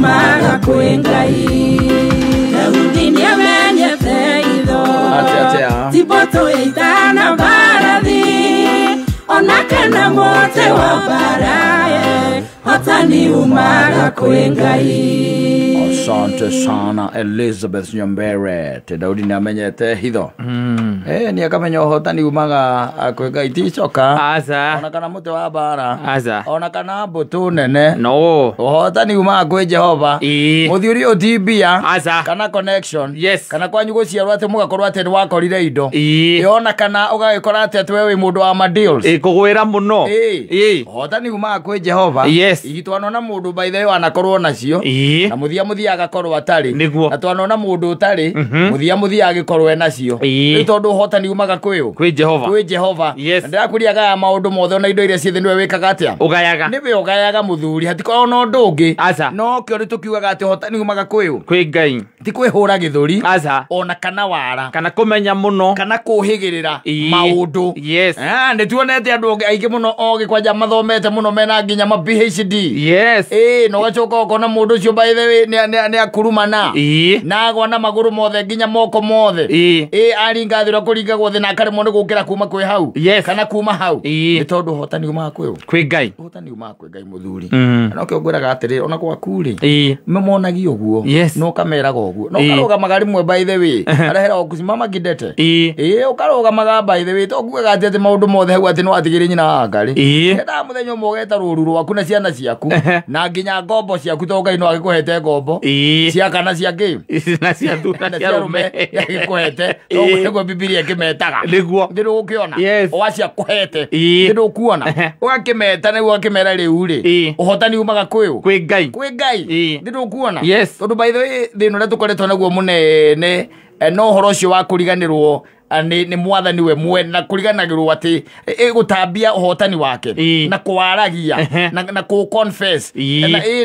umaga kwĩ Ngai. Daudi nĩamenyete itho ti mbũtũ ya ita na mbarathi ona kana mũtĩ wa mbara hotani umaga kwĩ Ngai. Asante sana Elizabeth Nyambere. Te Daudi nĩamenyete hitho. Nĩ akamenya ũhotani umaga kwĩ Ngai ti coka. Aca. Ona kana mũtĩ wa mbara. Aca. Ona kana mbũtũ nene. No. Ũhotani umaga kwĩ Jehova. Mũthiũri ũyũ ti mbia. Aca. Kana connection. Yes. Kana kwanyu gũciarwo atĩ mũgakorwo atĩ nĩwakorire indo. Ona kana ũgagĩkora atĩ atĩ we wĩ mũndũ wa ma deals. Kũgwĩra mũno. Ũhotani umaga kwĩ Jehova. Yes. Twanona mũndũ by the way wanakorwo nacio. Na mũthia mũthia agakorwo atarĩ. Na twanona mũndũ ũtarĩ mũthia mũthia agĩkorwo enacio. Rĩu tondũ ũhotani umaga kwĩ ũ? Kwĩ Jehova. Kwĩ Jehova. Yes. Na ndĩrakwĩria gaya maũndũ mothe ona indo iria ciĩ thĩ nĩwe wĩkaga atĩa? Ũgayaga. Nĩwe ũgayaga mũthuri, hatikoragwo na ũndũ ũngĩ. Aca. No kĩo nĩ tũkiugaga atĩ ũhotani umaga kwĩ ũ? Kwĩ Ngai. Ti kwĩhũra gĩthũri. Aca. Ona kana wara. Kana kũmenya mũno. Kana kũhĩgĩrĩra maũndũ. Yes. Nĩ tuonete andũ aingĩ mũno ogĩ kwanja mathomete mũno mena nginya ma PhD. Yes. Na ũgacoka ũkona mũndũ ũcio by the way nĩ akurumana. Na agwa na magũrũ mothe nginya moko mothe. Aringa thĩ ũrĩa kũringagwo thĩ na akaremwo nĩ gũkĩra kuma kwĩ hau. Yes. Kana kuma hau. Nĩ tondũ ũhotani umaga kwĩ ũ? Kwĩ Ngai. Ũhotani umaga kwĩ Ngai mũthuri. Na nokĩo ngwĩraga atĩrĩrĩ ona gwaku rĩ mamonagia ũguo. Yes. Na ũkameraga ũguo. Na ũkarũgamaga rĩmwe by the way. Arehera kusimama kidete. Ũkarũgamaga by the way to kugaga atĩ maũndũ mothe hau atĩ no atigĩre nyina wa Ngai. Endaga mũthenya ũmwe ũgeta rũru rwaku na ciana ciaku na nginya ngombo ciaku to Ngai no agĩkũhete ngombo cia kana cia kĩ na cia thuna na cia rume agĩkũhete to nĩguo Bibilia ĩkĩmetaga. Nĩguo. Ndĩrũgũkĩona. Yes. Wacia kũhete. Ndĩrũkuona. Ũgakĩmeta nĩguo ũgakĩmera rĩu rĩ ũhotani umaga kwĩ ũ? Kwĩ Ngai. Kwĩ Ngai. Ndĩrũkuona. Yes. Tondũ by the way thĩna ũrĩa tũkoretwo naguo mũnene no ũhoro ũcio wa kũriganĩrwo nĩ mwathani we mwene na kũriganagĩrwo atĩ gũtambia ũhotani wake na kũwaragia na kũ confess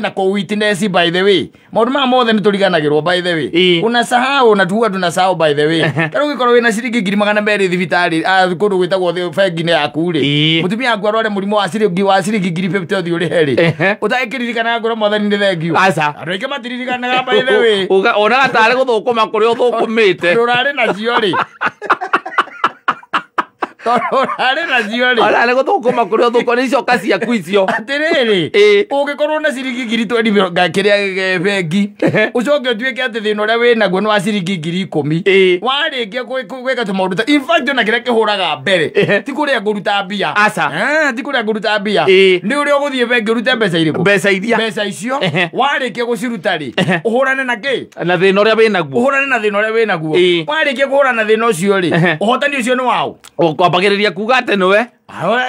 na kũ witness by the way maũndũ maya mothe nĩ tũriganagĩrwo by the way unasahau na tuga tunasahau by the way ta rĩu ũngĩkorwo wĩna ciringi 200,000 thibitarĩ kũndũ gwĩtagwo bengi-inĩ yaku rĩ mũtumia waku arware mũrimũ wa ciringi 50,000 ũthiĩ ũrĩhe rĩ ũtagĩkĩririkanaga ngwĩra mwathani nĩ thengiũ. Aca. Andũ aingĩ matiririkanaga by the way. Onaga tarĩ gũthũkũma kũrĩa ũthũkũmĩte. Ũrarĩ nacio rĩ. Tondũ nacio rĩ. Ona nĩ gũthũkũma kũrĩa ũthũkũma nĩ icoka ciaku icio. Atĩrĩrĩ ũngĩkorwo na ciringi 20,000 kĩrĩa bengi ũcoke ũtuĩke atĩ thĩna ũrĩa wĩ naguo nĩ wa ciringi 10,000 warĩkia gwĩka tũmaũndũ ta in fact ona kĩrĩa kĩhũraga mbere ti kũrĩa ngũruta mbia. Aca. Ti kũrĩa ngũruta mbia nĩ ũrĩa ũgũthiĩ bengi ũrute mbeca irĩkũ? Mbeca iria. Mbeca icio warĩkia gũciruta rĩ ũhũrane na kĩ? Na thĩna ũrĩa wĩ naguo. Ũhũrane na thĩna ũrĩa wĩ naguo. Warĩkia kũhũrana na thĩna ũcio rĩ ũhotani ũcio nĩ waũ? Ũkwambagĩrĩria kuga atĩ nĩwe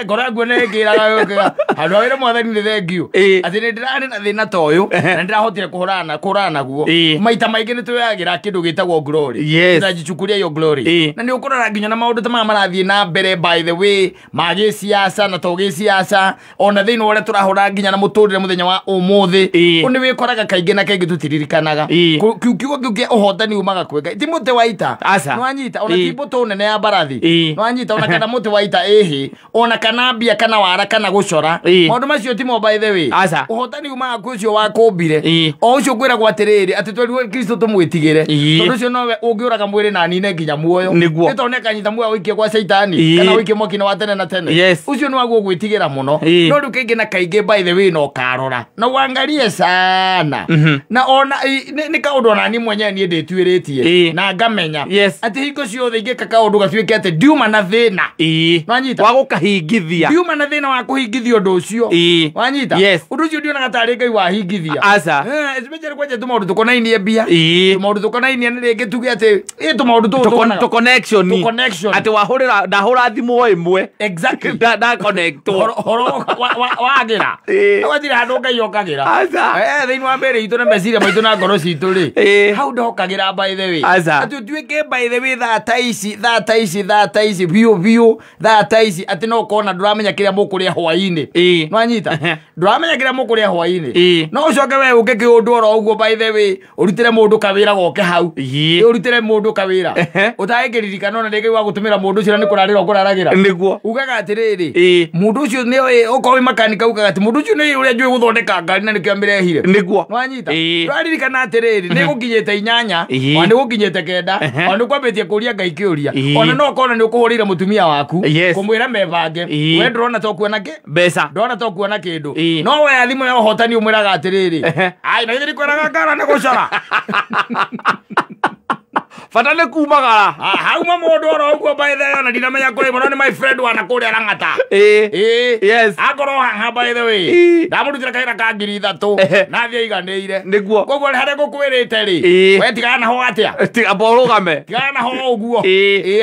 ngoro yaku nĩ ĩngĩraga handũ ha wĩra mwathani nĩ thengiũ atĩ nĩ ndĩrarĩ na thĩna ta ũyũ na nĩndĩrahotire kũhũrana naguo. Maita maingĩ nĩ twĩyagĩra kĩndũ gĩtagwo glory. Yes. Tunajichukulia hiyo glory. Na nĩ ũkũrora nginya na maũndũ ta maya marathiĩ na mbere by the way ma gĩciaca na to gĩciaca ona thĩinĩ wa ũrĩa tũrahũra nginya na mũtũrĩre mũthenya wa ũmũthĩ nĩ wĩkoraga kaingĩ na kaingĩ tũtiririkanaga kiugo kĩu kĩa ũhotani umaga kwĩ Ngai ti mũtĩ wa ita. Nĩwanyita ona ti mbũtũ nene ya mbarathi. Nĩwanyita ona kana mũtĩ wa ita ĩhĩ ona kana mbia kana wara kana gũcora maũndũ macio timo by the way. Ũhotani umaga kwĩ ũcio wakũmbire o ũcio ngwĩragwo atĩrĩrĩ atĩ twerirwo Kristo tũmwĩtigĩre tondũ ũcio nowe ũngĩũraga mwĩrĩ na anine nginya muoyo Nĩguo. nĩ tondũ nĩakanyita muoyo ũikie gwa Caitani kana ũikie mwaki-inĩ wa tene na tene. Ũcio nĩ waguo gwĩtigĩra mũno. No rĩu kaingĩ na kaingĩ by the way no ũkarora na uangalie sana na ona nĩ kaũndũ ona niĩ mwenyewe niĩ ndĩtuĩrĩtie na ngamenya atĩ hingo ciothe ingĩka kaũndũ gatuĩke atĩ ndiuma na thĩna. Nĩwanyita? Wa gũkahingithia. Ndiuma na thĩna wa kũhingithia ũndũ ũcio. Wanyita? Ũndũ ũcio ndionaga tarĩ Ngai wahingithia. Aca. Especially kwanja tũmaũndũ tũkonainie mbia. Tũmaũndũ tũkonainie nĩ rĩngĩ tuge atĩ tũmaũndũ tũtũ tuonaga. Tũ connection. Tũ connection. Atĩ wahũrĩra ndahũra thimũ o ĩmwe. Exactly. Nda connect. Horo wagĩra. Wathire handũ Ngai okagĩra. Aca. Thĩinĩ wa mĩĩrĩ itũ na meciria maitũ na ngoro citũ rĩ. Hau ndokagĩra by the way. Aca. Atĩ ũtuĩke by the way thaa ta ici thaa ta ici thaa ta ici biũ biũ thaa ta ici atĩ atĩ no ũkona ndũramenya kĩrĩa mũkũrĩa hwaĩ-inĩ. Nĩwanyita? Ndũramenya kĩrĩa mũkũrĩa hwaĩ-inĩ. No ũcoke we ũke kĩũndũ oro ũguo, by the way, ũrutĩre mũndũ kawĩra goke hau. Ũrutĩre mũndũ kawĩra ũtangĩririkana ona rĩngĩ wa gũtũmĩra mũndũ ũcio na nĩ kũrarĩra ũkũraragĩra. Nĩguo. Ugaga atĩrĩrĩ, mũndũ ũcio nĩoĩ, okorwo wĩ makanika ugaga atĩ mũndũ ũcio nĩoĩ ũrĩa njũĩ gũthondeka ngari na nĩkĩo amĩrehire. Nĩguo. Nĩwanyita? Ndũraririkana atĩrĩrĩ, nĩ gũkinyĩte 8 ona nĩ gũkinyĩte 9 ona nĩ kwambĩtie kũria Ngai kĩũria, ona no ũkorwo nĩ ũkũhũrĩire mũtumia waku kũmwĩra mebange, we ndũrona to kuona kĩ mbeca, ndũrona to kuona kĩndũ, no we thimũ ya ũhotani ũmwĩraga atĩrĩrĩ, ai na githĩ ndikwĩraga ngara nĩ gũcora. Bata nĩ kumagara. Hauma mũndũ oro ũguo, by the way, ona ndinamenya kũrĩ mũno, nĩ my friend wana kũrĩa Lang'ata. Yes. Akorwo haha, by the way, ndamũrutĩra kawĩra ka 3000 na thiĩ aiganĩire. Nĩguo. Koguo harĩa ngũkwĩrĩte rĩ, we tigana naho atĩa? Tiga amba ũrũgame. Tigana naho ũguo.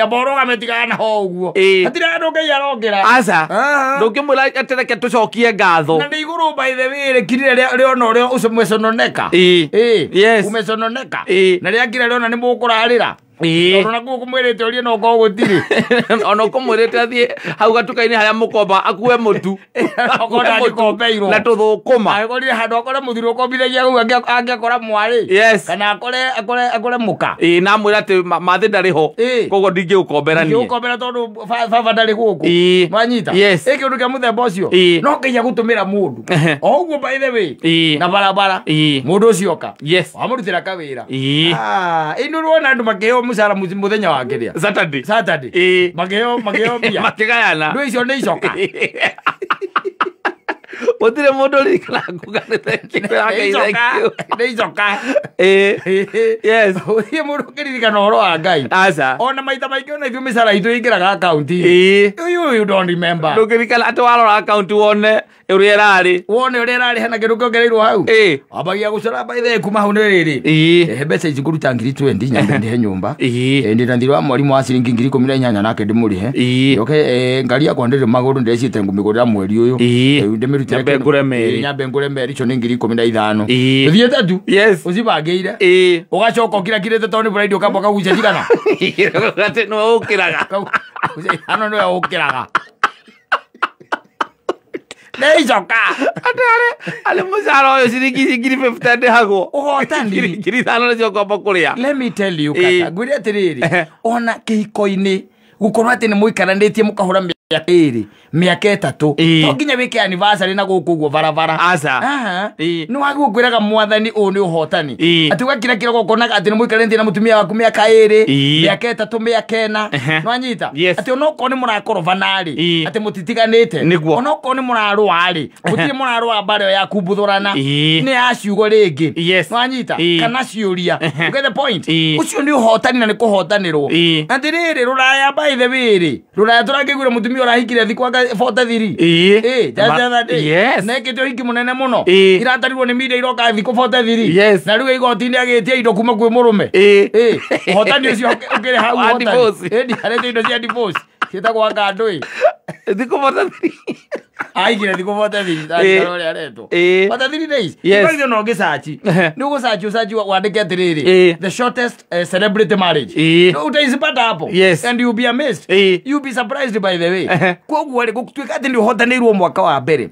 Amba ũrũgame, tigana naho ũguo. Hatirĩ handũ Ngai arongera. Aca. Ndũngĩmwĩra atĩ reke tũcokie ngatho. Na nĩ igũrũ, by the way, rĩkirire rĩona ũrĩa umesononeka. Yes. Umesononeka. Na rĩakira rĩona nĩ mũkũrarĩra. Tondũ nakuo kũmwĩrĩte ũrie no ũkorwo gũtirĩ. Ona ũkũmwĩrĩte athiĩ hau gatuka-inĩ harĩa mũkomba akue mũtu. Okorwo ndangĩkombeirwo. Na tũthũkũma. Agĩkorire handũ akore mũthuri ũkombithagia kũu angĩakora mwarĩ. Yes. Kana akore mũka. Na amwĩre atĩ mathĩ ndarĩ ho. Koguo ndingĩgũkombera niĩ. Ndingĩgũkombera tondũ baba ndarĩ gũkũ. Nwanyita? Yes. Ĩ kĩũndũ kĩa mũthemba ũcio. No Ngai agũtũmĩra mũndũ. O ũguo, by the way. Na barabara. Mũndũ ũcio oka. Yes. Wamũrutĩra kawĩra. Ĩ nĩ ũrona andũ makĩheo mũcara mũthenya wa kĩrĩa? Saturday. Saturday. Makĩheo mbia. Makĩgayana. Ndũ icio nĩ icoka. Gũtirĩ mũndũ ũririkanaga kuga nĩ thank you, Nĩ icoka. Nĩ icoka. Yes. Gũtirĩ mũndũ ũkĩririkana ũhoro wa Ngai. Aca. Ona maita maingĩ ona ithuĩ mĩcara itũ ĩingĩraga akaunti. You don't remember. Ndũngĩririkana atĩ warora akaunti wone ũrĩa ĩrarĩ. Wone ũrĩa ĩrarĩ hena kĩndũ kĩongereirwo hau. Wambagia gũcora, by the way, kuma hau nĩ rĩrĩ. Ehe, mbeca ici ngũruta 20,000 nyambe ndĩhe nyũmba. Ndĩna thirĩ wa mwarimũ wa ciringi 18,000 nake ndĩmũrĩhe. Njoke ngari yakwa ndĩrĩ magũrũ, ndĩrecite ngũmĩgũrĩra mweri ũyũ. Rĩu ndĩmĩrutĩre Nyambe ngũre merĩ. Nyambe ngũre merĩ, icio nĩ 15,000. Tũthiĩte tu. Yes. Ũcibangĩire. Ũgacoka ũkirakirĩte tondũ nĩ Friday, ũkamba ũkagucia cigana? Atĩ nĩwe ũkĩraga. Hano nĩwe ũkĩraga. Nĩ icoka. Atĩ arĩ mũcara ũyũ ciringi 50,000 ndĩhagwo. Ũhotani. 5,000 nĩcio ngomba kũrĩa. Let me tell you, kaka, ngwĩre atĩrĩrĩ, ona kĩhiko-inĩ gũkorwo atĩ nĩ mũikaranĩtie mũkahũra mĩaka 2, mĩaka 3, to nginya wĩke anniversary na gũkũ ũguo barabara. Aca. Nĩ wagĩrĩirwo kwĩraga mwathani ũyũ nĩ ũhotani. Atĩ ũgakira kĩroko ũkonaga atĩ nĩ mũikaranĩtie na mũtumia waku mĩaka 2, mĩaka 3, mĩaka 4. Nĩwanyita? Yes. Atĩ onokorwo nĩ mũrakorobana-rĩ, atĩ mũtitiganĩte. Nĩguo. Onokorwo nĩ mũrarũa-rĩ, mũtirĩ mũrarũa mbara ĩyo ya kumbuthũrana. Nĩ ya ciugo rĩngĩ. Yes. Nĩwanyita? Kana ciũria. You get the point? Ũcio nĩ ũhotani na nĩ kũhotanĩrwo. Atĩrĩrĩ, rũraya, by the way rĩ, rũraya tũrangĩiguire mũtumia ũrahikire thikũ anga 43. Just the other day. Yes. Na ekĩte ũhiki mũnene mũno. Iratarirwo nĩ media iroka thikũ 43. Yes. Na rĩu igoti-inĩ agĩtia indo kuma kwĩ mũrũme. Ũhotani ũcio ũkĩrĩ hau Wa ũhotani. divorce. Ndiarĩte indo cia divorce. Ciĩtagwo anga ndũĩ. Thikũ 43. Aigire thikũ 43. Ndarikana ũrĩa aretwo. 43 days. Yes. Because no ũngĩsearch. Nĩ ũgũsearch ũsearch wandĩke atĩrĩrĩ, the shortest celebrity marriage. No utaizipata hapo. Yes. And you'll be amazed. You'll be surprised, by the way. Koguo rĩ, gũtuĩka atĩ nĩ ũhotanĩirwo mwaka wa mbere.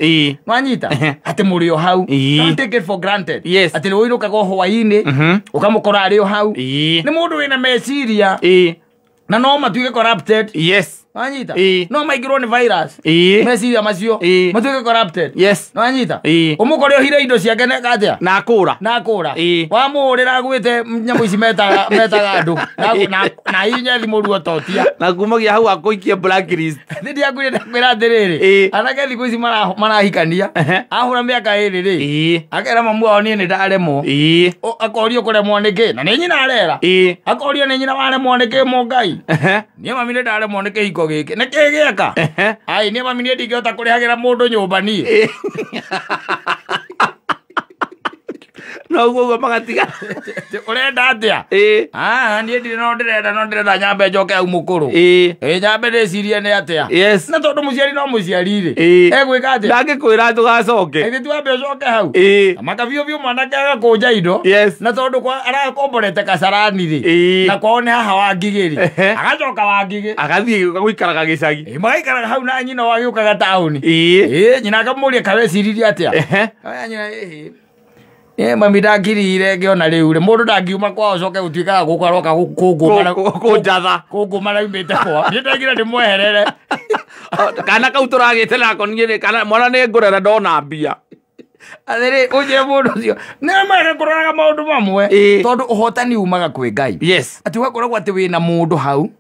Nwanyita? Atĩ mũrĩ o hau. Don't take it for granted. Yes. Atĩ nĩ ũinũkaga o hwaĩ-inĩ, ũkamũkora arĩ o hau. Nĩ mũndũ wĩna meciria na no matuĩke corrupted. Yes. Nwanyita? No maingĩrwo nĩ virus. Meciria macio matuĩke corrupted. Yes. Nwanyita? Ũmũkore ũhire indo ciake neka atĩa? Na akũra. Na akũra. Wamũhũrĩra agwĩte nyamũ ici metaga andũ. Na hihinye thimũ ruototia. Na kumagia hau akũikie blacklist. Nĩ ndiakwĩra ndakwĩra atĩrĩrĩ, anake thikũ ici marahikania, ahũra mĩaka 2 rĩ, akera mamu wao niĩ nĩ ndaremwo. Akorio kũremwo nĩkĩ? Na nĩ nyina arera. Akorio nĩ nyina waremwo nĩkĩ mũngai? Niĩ mami nĩ ndaremwo nĩ kĩhiko gĩkĩ. Nĩ kĩĩ gĩeka? Ai, niĩ mami niĩ ndingĩhota kũrĩhagĩra mũndũ nyũmba niĩ. No uguo magatiga. Urenda atia? Ĩĩ. Ah, niĩ ndirĩ no ndĩrenda nyambe njoke au mũkũrũ. Ĩĩ. Ĩĩ nyambe ndĩcirie nĩ atia. Yes. Na tondũ mũciari no mũciari rĩ. Ĩĩ. Egwĩka atĩa? Ndangĩkwĩra ndũgacoke. Ithe tu ambe ũcoke hau. Ĩĩ. Makabiũ biũ mwanake agakũnja indo. Yes. Na tondũ kwa arakomborete kasarani rĩ. Ĩĩ. Na kwao nĩ haha Wangigĩ rĩ. Ehe. Agacoka Wangigĩ. Agathiĩ gũikaraga gĩcagi. Ĩĩ magaikaraga hau na nyina wagĩũkaga taũni. Ĩĩ. Ĩĩ nyina akamũria kaweciririe atĩa. Ehe. Aya nyina ĩhĩ. Ĩ mami ndangirire ngĩona rĩu rĩ mũndũ ndangiuma kwao coke gũtuĩkaga gũkũ aroka kũngũma Kũnjatha. kũngũma raumĩte kwao. Niĩ ndagira ndĩmweherere. Kana kau tũragĩte nako niĩ nĩ- kana mwana nĩ ngũrera ndona mbia. Atĩrĩ ũnjĩre mũndũ ũcio nĩ mega kũroraga maũndũ mamwe Ĩĩ. tondũ ũhotani umaga kwĩ Ngai. Yes. Atĩ ũgakoragwo atĩ wĩna mũndũ hau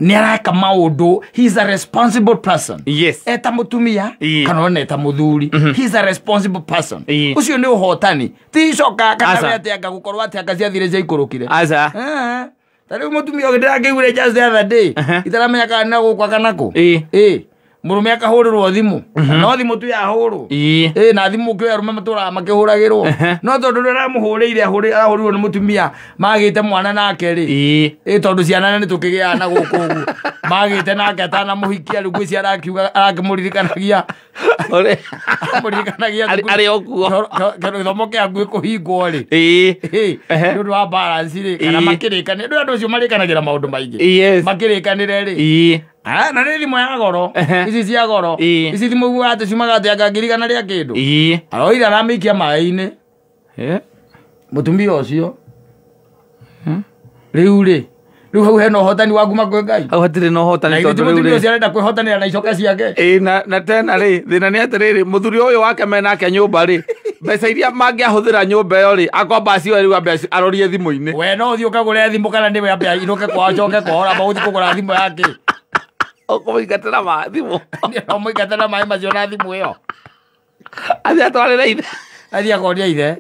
nĩ areka maũndũ, he is a responsible person. Yes. Eta mutumia Ĩĩ. kana ona eta muthuri, he is a responsible person. Ĩĩ. Ucio nĩ ũhotani ti icoka kana Aca. we atĩ anga gũkorwo atĩ anga ciathire ciaikũrũkire. Aca. Eh, ta rĩu mũtumia ũngĩ ndĩrakĩiguire just the other day itaramenya kana nĩ gũkwa kana kũ. Ĩĩ. Ĩĩ mũrũme akahũrĩrwo thimũ no thimũ tu yahũrwo. Ĩĩ. Ĩĩ na thimũ kĩo arũme matũraga makĩhũragĩrwo no tondũ ũrĩa aramũhũrĩire arahũrirwo nĩ mũtumia magĩte mwana nake rĩ. Ĩĩ. Ĩ tondũ ciana nĩ tũkĩgĩaga na gũkũ ũguo magĩte nake atanamũhikia rĩu ngwĩciria arakiuga arakĩmũririkanagia Ũrĩ- aramũririkanagia Arĩ o kuo. Gĩthomo kĩa ngui kũhingwo rĩ. Ĩĩ. Ĩ, Ehe. nĩ ũndũ wa balance rĩ kana Ĩĩ. makĩrĩkanĩre ndũ andũ acio marĩkanagĩra maũndũ maingĩ Yes. makĩrĩkanĩre rĩ. Ĩĩ. Ah, na nĩ thimũ ya goro Ehe. ici cia goro Ĩĩ. ici thimũ ugaga atĩ ciumaga atĩ anga ngiri igana rĩa kĩndũ. Ĩĩ. Aroire aramĩikia maĩ-inĩ Eh. mũtumia ũcio rĩu rĩ rĩu hau hena ũhotani wa kuma kwĩ Ngai. Hau hatirĩ na ũhotani Na tondũ ithe rĩu mũtumia rĩ. ũcio arenda kwĩhotanĩra na icoka ciake. Ĩĩ na tena rĩ thĩna nĩ atĩrĩrĩ mũthuri ũyũ wake menake nyũmba rĩ mbeca iria mangĩahũthĩra nyũmba ĩyo rĩ akwamba acioe rĩu ambe arorie thimũ-inĩ. We no ũthiĩ ũkagũre thimũ kana nĩwe ambe ainũke kwao acoke kwao ũramba gũthiĩ kũgũra thimũ yake. Ũkũmũingatĩra ma thimũ. No mũingatĩra maĩ macio na thimũ ĩyo. Athiĩ atwarĩre ithe. Athiĩ akoria ithe.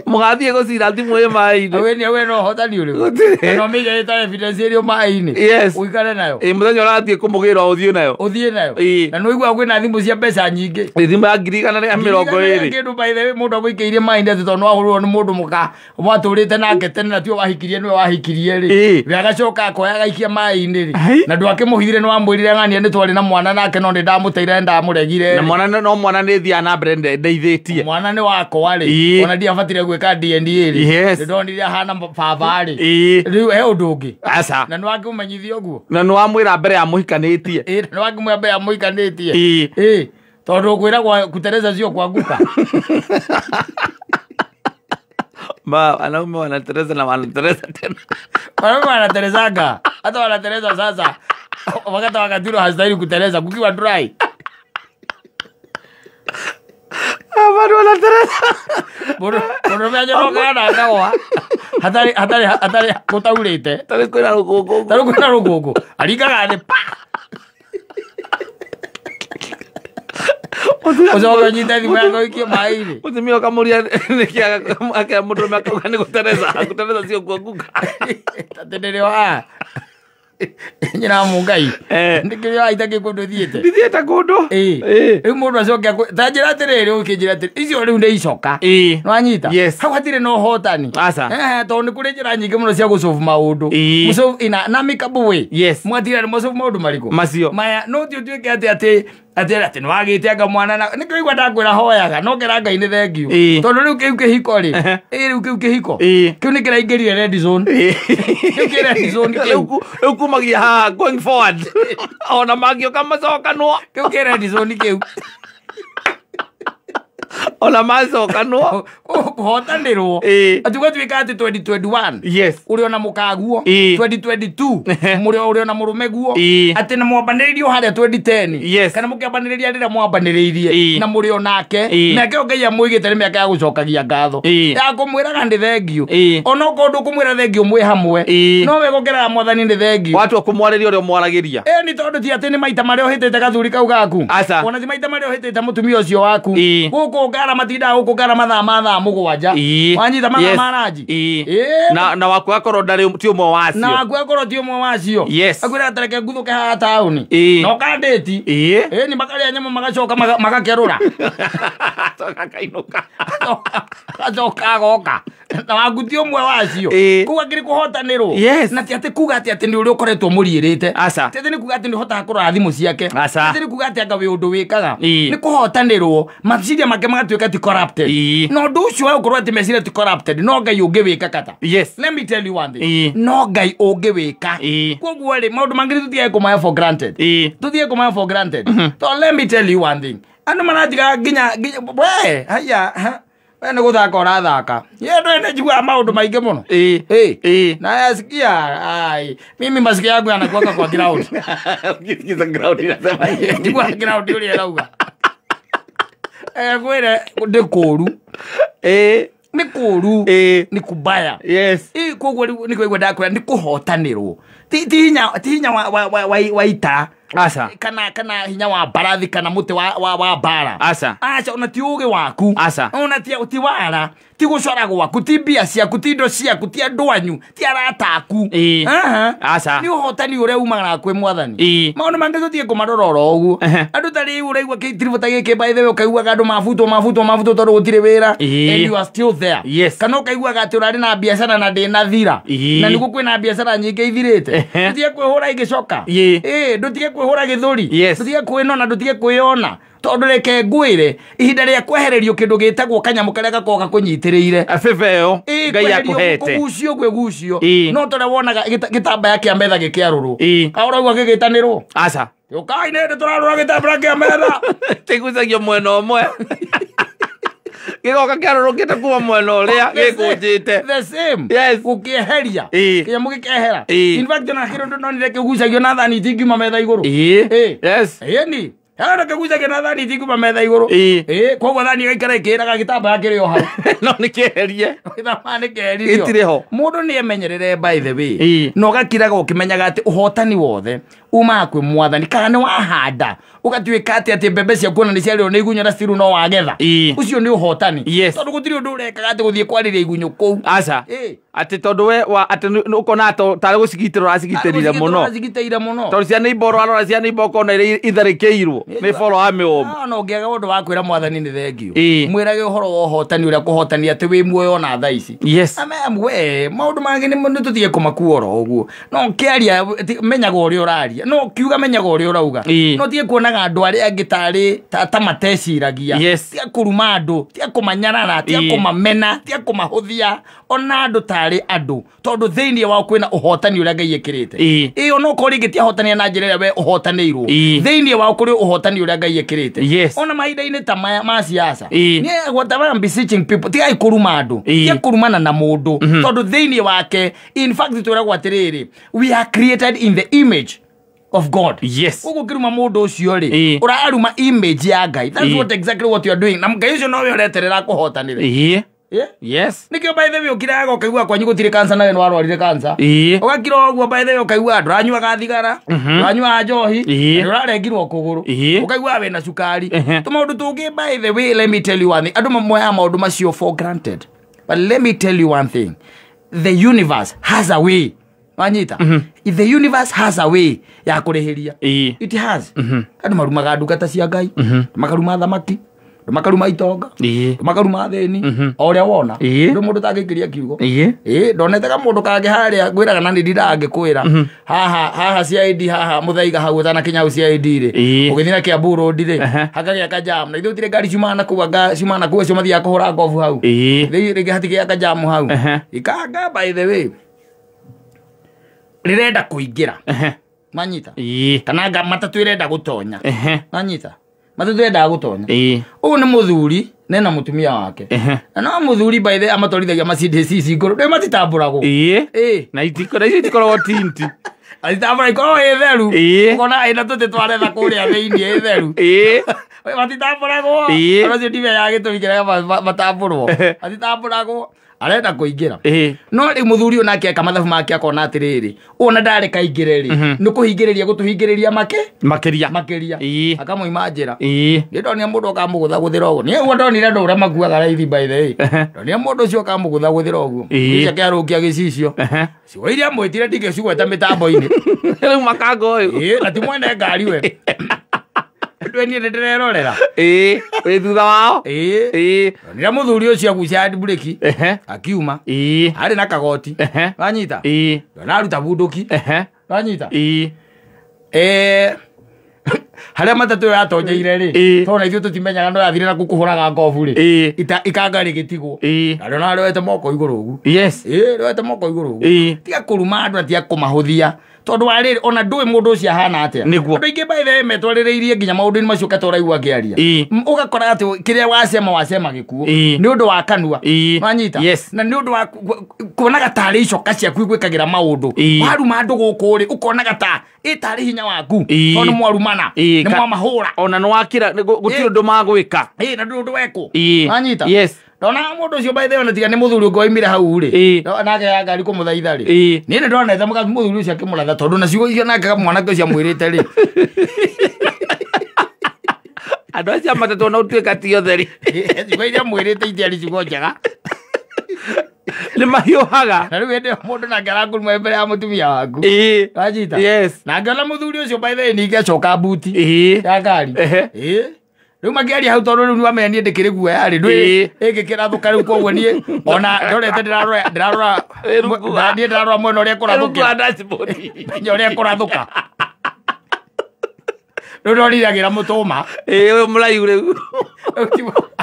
Mũgathiĩ gũcira thimũ ĩ maĩ-inĩ. We nĩ we no ũhotani ũrĩkũ? Gũtirĩ. No mĩige ĩta evidence ĩrĩ maĩ-inĩ. Yes. Ũikare nayo. Ĩĩ mũthenya ũrathiĩ kũmũgĩra ũthiĩ nayo. Ũthiĩ nayo. Ĩĩ. Na nĩ ũiguaga kwĩna thimũ cia mbeca nyingĩ. Ĩ thimũ ya 120,000. Kĩndũ by the way mũndũ agũikĩirie maĩ-inĩ atĩ tondũ nĩwahũrirwo nĩ mũndũ mũka mwatũrĩte nake tene na tiwe wahikirie nĩwe wahikirie rĩ. Ĩĩ. We agacoka akoya agaikia maĩ-inĩ rĩ. Ai. Na ndwakĩmũhithire nĩwamwĩrire ng'ania nĩ twarĩ na mwana nake no nĩ ndamũteire ndamũregire. Na mwana no mwana nĩ thiaga na mbere ndeithĩtie. Mwana nĩ wakwa rĩ. Ĩĩ. Ona ndiabatire gwĩka DNA rĩ. Yes. Nĩ ndonire ahana baba rĩ. Ĩĩ. Rĩu he ũndũ ũngĩ. Aca. Na nĩwakĩmũmenyithia ũguo. Na nĩwamwĩra mbere ya mũhikanĩtie. Ĩĩ na nĩwakĩmwĩra mbere ya mũhikanĩtie. Ĩĩ. Ĩĩ tondũ kwĩragwo kutereza sio kuanguka. Ma wanaume wanatereza na wanatereza tena. Wanaume wanaterezanga. Hata wanatereza sasa. Wakati wakati ule hastahili kutereza kukiwa dry. Bado wanatereza. Mũndũ anyonokaga na akagwa. Hatarĩ hatarĩ hatarĩ gũtaurĩte. Tarĩ kwĩna rũkũngũ. Tarĩ kwĩna rũkũngũ. Aringaga thĩ pa. Ũcoke ũnyite thimũ yake ũikie maĩ-inĩ. Mũtumia ũkamũria nĩkĩ akera mũndũrũme akauga nĩ gũtereza. Gũtereza sio kuanguka. Atĩ nĩrĩo haha. Nyina wa Mũngai. Eh. Nĩkĩrĩo haha itakĩ kũndũ thiĩte. Ndithiĩte kũndũ. Ĩĩ. Ĩĩ. Rĩu mũndũ acoke ta njĩra atĩrĩrĩ ũkĩnjĩra atĩrĩ icio rĩu nĩ icoka. Ĩĩ. Nĩwanyita? Yes. Hau hatirĩ na ũhotani. Aca. Tondũ nĩ kũrĩ njĩra nyingĩ mũno cia gũsolve maũndũ. Ĩĩ. Gũsolve in an amicable way. Yes. Mwatira nĩ mũsolve maũndũ marĩkũ? Macio. Maya no ti ũtuĩke atĩ atĩ atĩ atĩ nĩwagĩte anga mwana na nĩkĩo igua ndakwĩra hoyaga no kĩra Ngai nĩ thengiũ. Ĩĩ. Tondũ rĩu kĩu kĩhiko rĩ. Ehe. Ĩĩ rĩu kĩu kĩhiko. Ĩĩ. Kĩu nĩ kĩraingĩrire red zone. Ĩĩ. Kĩu kĩ red zone kĩu. Rĩu kumagia haha going forward. Ona mangĩũka macokanwo. Kĩu kĩ red zone kĩu. Ona macokanwo. Kũhotanĩrwo. Ĩĩ. Atĩ ũgatuĩka atĩ 2021. Yes. Ũrĩ ona mũkaguo. Ĩĩ. 2022. Mũrĩ ũrĩ ona mũrũme guo. Ĩĩ. Atĩ na mwambanĩrĩirio harĩa 2010. Yes. Kana mũkĩambanĩrĩria rĩrĩa mwambanĩrĩirie. Ĩĩ. Na mũrĩ onake. Ĩĩ. Mĩaka ĩyo Ngai amũigĩte nĩ mĩaka ya gũcokagia ngatho. Ĩĩ. Ya kũmwĩraga nĩ thengiũ. Ĩĩ. Onokorwo ndũkũmwĩra thengiũ mwĩ hamwe. Ĩĩ. No we gũkĩraga mwathani nĩ thengiũ. Watua kũmwarĩria ũrĩa ũmwaragĩria. Ĩĩ nĩ tondũ ti atĩ nĩ maita marĩa ũhĩtĩte gathuri kau gaku. Aca. Ona ti maita marĩa ũhĩtĩte mũtumia ũcio waku. Ĩĩ. Gũkũ ngara matindaga gũkũ ngara mathaa ma thaa 7 wanyita mathaa ma ranji na waku akorwo ndarĩ ti ũmwe wacio na waku akorwo ti ũmwe wacio yes akwĩra tareke nguthũke haha taũni na ũkandĩti ni makarĩa nyama magacoka magakerũra akainũka agacoka agoka na waku ti ũmwe wacio koguo akĩrĩ kũhotanĩrwo na ti atĩ kuga atĩ atĩ nĩ ũrĩa ũkoretwo mũriĩrĩte ti atĩ nĩ kuga atĩ nĩ ũhotaga kũrora thimũ ciake ti atĩ nĩ kuga atĩ anga wĩ ũndũ wĩkaga nĩ kũhotanĩrwo meciria make magatuĩka ti corrupted na ũndũ ũcio wa gũkorwo atĩ meciria ti corrupted no Ngai ũngĩwĩka kata yes let me tell you one thing no Ngai ũngĩwĩka koguo rĩ maũndũ mangĩ tũtige kũmaya for granted tũtige kũmaya for granted so let me tell you one thing andũ maratiga nginya we haya we nĩ gũthaka ũrathaka ye ndũĩ nĩ njiguaga maũndũ maingĩ mũno na yasikia ai mimi masikio yangu yanakuwaka kwa ground ukisikiza ground inasema njiguaga ground ũrĩa ĩrauga kwĩre nĩ kũũru nĩ kũũru nĩ kubaya yes koguo rĩu nĩkĩo igua ndakwĩra nĩ kũhotanĩrwo ti hinya wa ita aca kana hinya wa mbarathi kana mũtĩ wa mbara aca aca ona ti ũgĩ waku aca ona ti wara ti gũcora gwaku ti mbia ciaku ti indo ciaku ti andũ anyu ti arata aku aca nĩ ũhotani ũrĩa umaga kwĩ mwathani maũndũ mangĩ tũtige kũmarora oro ũguo andũ ta rĩu ũraigua gĩtiribũ ta gĩkĩ by the way ũkaiguaga andũ mabutwo tondũ gũtirĩ wĩra and you are still there yes kana ũkaiguaga atĩ ũrarĩ na biacara na ndĩnathira na nĩguo kwĩna biacara nyingĩ ithirĩte ndũtige kwĩhũra igĩcoka ndũtige kwĩhũra gĩthũri ndũtige kwĩnona ndũtige kwĩyona tondũ reke ngwĩre ihinda rĩa kwehererio kĩndũ gĩtagwo kanyamũ karĩa gakoragwo gakũnyitĩrĩire bebe ĩyo Ngai akũhete kũgucio gwĩgucio no torĩa wonaga gĩtambaya kĩa metha gĩkĩarũrwo ũraigua gĩgĩtanĩrwo aca ũkai nĩ tũrarũra gĩtambaya kĩa metha kĩgucagio mwena ũmwe gĩgoka kĩarũrũkĩte kuma mwena ũrĩa gĩkũnjĩte the same yes gũkĩeheria kĩnyamũ gĩkehera in fact ona kĩndũ ndonire kĩgucagio na thani itingiuma metha igũrũ yes ĩni hena kĩgucagio na thani itingiuma metha igũrũ koguo thani ĩgaikara ĩkĩraga gĩtambaya kĩrĩ o hau no nĩ kĩeherie gĩtambaya nĩ kĩeheririo gĩtirĩ ho mũndũ nĩ emenyerere by the way na ũgakiraga ũkĩmenyaga atĩ ũhotani wothe umaga kwĩ mwathani kana nĩ wahanda ũgatuĩka atĩ atĩ mbembe ciaku ona nĩ ciarĩrwo nĩ igunyũ na still no wagetha ũcio nĩ ũhotani tondũ gũtirĩ ũndũ ũrekaga atĩ gũthiĩ kwarĩria igunyũ kũu aca atĩ tondũ we atĩ ũkona tarĩ gũcigitĩra ũracigitĩrire mũno ũracigitĩire mũno tondũ cia neighbor ũrarora cia neighbor ũkona iria itharĩkĩirwo nĩ boro wa mĩũmũ no ũngĩaga ũndũ wa kwĩra mwathani nĩ thengio mwĩrage ũhoro wa ũhotani ũrĩa kũhotania atĩ wĩ muoyo ona thaa ici yes we maũndũ mangĩ nĩ tũtige kũmakua oro ũguo no ũkĩaria menyaga ũrĩa ũraria no ũkiuga menyaga ũrĩa ũrauga no tige kuonaga andũ arĩa angĩ tarĩ ta mateciragia tiga kũruma andũ tiga kũmanyarara tiga kũmamena tiga kũmahũthia ona andũ tarĩ andũ tondũ thĩinĩ wao kwĩna ũhotani ũrĩa Ngai ĩkĩrĩte ĩyo no korwo rĩngĩ tiahotania na njĩra ĩrĩa we ũhotanĩirwo thĩinĩ wao kũrĩ ũhotani ũrĩa Ngai ĩkĩrĩte ona mahinda-inĩ ta maya ma siasa niĩ whatever I'm beseeching people tigai kũruma andũ tiga kũrumana na mũndũ tondũ thĩinĩ wake in fact twĩragwo atĩrĩrĩ we are created in the image of God. Yes. Koguo ũkĩruma mũndũ ũcio rĩ ũraruma image ya Ngai. That's what exactly what you are doing. Na Ngai ũcio nowe ũreterera kũhotanĩre. Yes. Nĩkĩo by the way ũkiraga ũkaigua kwanyu gũtirĩ cancer nawe nĩ warwarire cancer. Ũgakira ũguo by the way ũkaigua ndũranyuaga thigara, ndũranyuaga njohi, ndũrarengirwo kũgũrũ. Ũkaigua wĩna cukari. Tũmaũndũ tũngĩ by the way let me tell you one thing. Andũ mamoyaga maũndũ macio for granted. But let me tell you one thing. The universe has a way. Wanyita the universe has a way ya kũrĩhĩria it has andũ marumaga ndungata cia Ngai makaruma thamaki makaruma itonga makaruma athĩni o ũrĩa wona ndũ mũndũ tangĩikĩria kiugo ndonete kamũndũ kangĩ harĩa ngwĩraga na nĩ ndindaga ngĩkwĩra haha haha CID haha mũthaiga hau ũtanakinya hau CID rĩ ũgĩthiĩ na Kiambu Road rĩ hakagĩa kajamu na ithuĩ gũtirĩ ngari ciumaga na kũu anga ciumaga na kũu acio mathiaga kũhũra ngobu hau rĩngĩ hatigĩa kajamu hau ikanga by the way rĩrenda kũingĩra manyita kana nga matatũ ĩrenda gũtonya manyita matatũ ĩrendaga gũtonya ũyũ nĩ mũthuri nena mũtumia wake na no mũthuri by the amatwarithagia Mercedes ici ngũrũ ndĩ matitambũragwo na icio itikoragwo tinti atitambũra ikoragwo ĩ theru ũkona ĩna tũtĩ twaretha kũrĩa thĩinĩ ĩ theru matitambũragwo ona ũcio ndimenyaga gĩtũmi kĩrĩa matambũrwo matitambũragwo Arenda kũingĩra. No rĩu mũthuri ũyũ nake eka mathabu make akona atĩrĩrĩ, ona ndarĩ kaingĩre rĩ, nĩ kũhingĩrĩria gũtũhingĩrĩria Makĩria. Makĩria. Akamuima njĩra. Nĩ ndonire mũndũ akamũgũthagũthĩra ũguo. Niĩ ũguo ndonire andũ ũrĩa makuaga raithi by the way. Ndonire mũndũ ũcio akamũgũthagũthĩra ũguo. Ũcio akĩarũkia gĩcicio. Ciugo iria mwĩtire ndingĩcigweta mĩtambo-inĩ. Rĩu makanga ũyũ. Ĩĩ, na ti mwene ngari we. Ndwe niĩ nĩndĩrerorera. Ĩĩ, wĩ thutha wao. Ĩĩ. Ndonire mũthuri ũcio agucia handbrake. Akiuma. Arĩ na kagoti. Wanyita? Ndona aruta bunduki. Wanyita? Harĩa matatũ ĩyo yatonyeire rĩ, tondũ ithuĩ tũtimenyaga no yathire na kũkũhũraga ngobu rĩ, ikanga rĩgĩtigwo. Na ndona rĩoete moko igũrũ ũguo. Yes. Ĩĩ, rĩoete moko igũrũ ũguo. Tiga kũruma andũ na tiga kũmahũthia. Tondũ wa rĩrĩ, ona ndũĩ mũndũ ũcio ahana atĩa. Nĩguo. Andũ aingĩ by the way metwarĩrĩirie nginya maũndũ-inĩ macio kata ũraigua ngĩaria. Ũgakora atĩ kĩrĩa wacema wacema gĩkuũ. Nĩ ũndũ wa kanua. Wanyita? Yes. Na nĩ ũndũ wa kuonaga tarĩ icoka ciaku igwĩkagĩra maũndũ. Waruma andũ gũkũ rĩ, ũkonaga ta ĩ tarĩ hinya waku. Tondũ nĩ mwarumana, nĩ mwamahũra. Ona nĩ wakira, gũtirĩ ũndũ magwĩka. Ĩĩ, na ndũrĩ ũndũ wekwo. Wanyita? Yes. Ndona mũndũ ũcio by the way ona tiga nĩ mũthuri ũngĩ waimire hau rĩ. Nake ya ngari kũmũthaitha rĩ. Niĩ nĩ ndonete mũthuri ũcio akĩmũratha tondũ na ciugo icio nake mwanake ũcio amwĩrĩte rĩ. Andũ acio a matatũ ona ũtuĩka ti othe rĩ. Ciugo iria amwĩrĩte itiarĩ ciugo njega. Nĩ mahiũhaga. Na rĩu hĩndĩ ĩyo mũndũ nake arakũruma mbere ya mũtumia waku. Wanyita? Yes. Na ngĩona mũthuri ũcio by the way ningĩ acoka mbuti. Ya ngari. Rĩu makĩaria hau tondũ rĩu nĩwamenya niĩ ndĩkĩrĩ guoya rĩ, ndũĩ ĩngĩkĩrathũka rĩu koguo niĩ ona ndorete ndĩrarora niĩ ndĩrarora mwena ũrĩa Ĩrungu wa ĩkũrathũkĩra. dashboard. Menya ũrĩa ĩkũrathũka. Rĩu ndoniragĩra mũtũma. Ĩĩ, ũyũ mũraihu rĩu.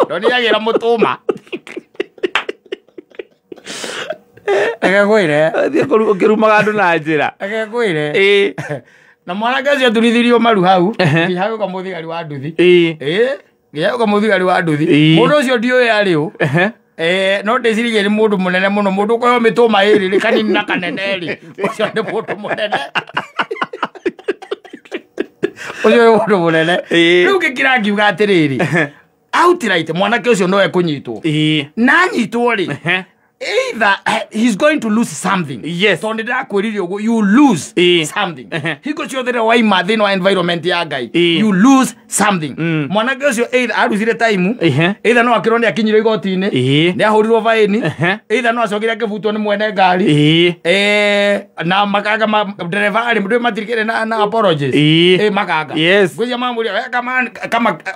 Ndoniragĩra mũtũma. Reke ngwĩre. Thiĩ ũkĩrumaga andũ na njĩra. Reke ngwĩre. Na mwanake ũcio aturithirio maru hau, nginya hagĩũka mũthigari wa nduthi. Nginya hagĩũka mũthigari wa nduthi. Mũndũ ũcio ndiũĩ arĩ ũ. No ndĩciririe nĩ mũndũ mũnene mũno, mũndũ ũkoywo mĩtũma ĩrĩ rĩ, kanini na kanene rĩ. Ũcio nĩ mũndũ mũnene. Ũcio nĩ mũndũ mũnene. Rĩu ngĩkira ngiuga atĩrĩrĩ, outright mwanake ũcio no ekũnyitwo. Na anyitwo rĩ, either he's going to lose something. Yes. Tondũ ndĩrakwĩrire ũguo, you lose something. Hingo ciothe rĩrĩa waima thĩinĩ wa environment ya Ngai, you lose something. Mwanake ũcio either arusire time, either no akĩrwo nĩ akinyire igoti-inĩ, nĩ ahũrirwo baĩni, either no acokire akĩbutwo nĩ mwene ngari. Na makanga ndereba arĩ ndũĩ matirikĩrĩ na apologies. Makanga. Yes. Ngwĩciria mamũria, we kama,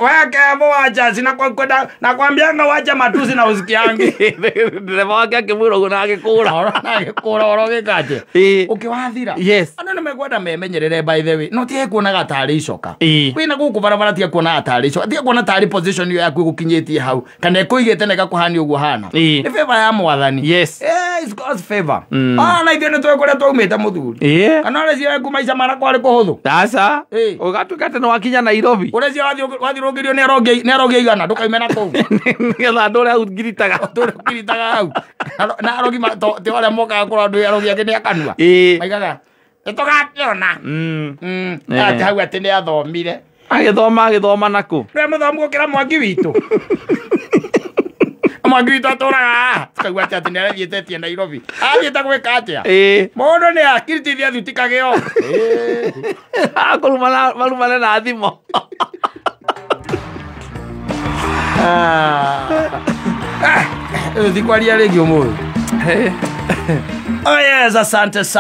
we kevo wacha, sina kwa kwenda, nakwambianga wacha matusi na usikiangi. Ndereba wake akĩmwĩra ũguo na agĩkũra. Oro na agĩkũra oro gĩka atĩa? Ũkĩwathira. Yes. Andũ nĩ mekwenda memenyerere by the way. No tiga kuonaga tarĩ icoka. Wĩna gũkũ barabara tiga kuonaga tarĩ icoka. Tiga kuona tarĩ position ĩyo yaku ĩgũkinyĩtie hau. Kana ĩkũigĩte na ĩgakũhania ũguo hana. Nĩ favor ya Mwathani. Yes. It's God's favor. Na ithuĩ nĩ tũĩ kũrĩa twaumĩte mũthuri. Kana ũreciria waku maica mara kwarĩ kũhũthũ? Aca. Ũgatuĩka atĩ nĩ wakinya Nairobi. Ũreciria wathirũngĩrio nĩ arogi aigana, ndũkaime na kũu. Nĩgetha andũ ũrĩa ngiritaga. Andũ ũrĩa ngiritaga hau. Na arogi ti arĩa mokaga kũrora andũ arogi angĩ nĩ akanua. Maigaga, nĩ tũgakĩona. Atĩ hau atĩ nĩ athomire. Agĩthoma nakũ? Nĩwe mũthomu gũkĩra Mwangi witũ. Mwangi witũ atũraga haha. Tũkaigua atĩ atĩ nĩ arathiĩte tie Nairobi. Athiĩte gwĩka atĩa? Mũndũ nĩ akiritithia thuti kagĩo. Akũrumana, marumane na thimũ. Rĩu ti kwaria rĩngĩ ũmũthĩ. Oh yes, asante sana.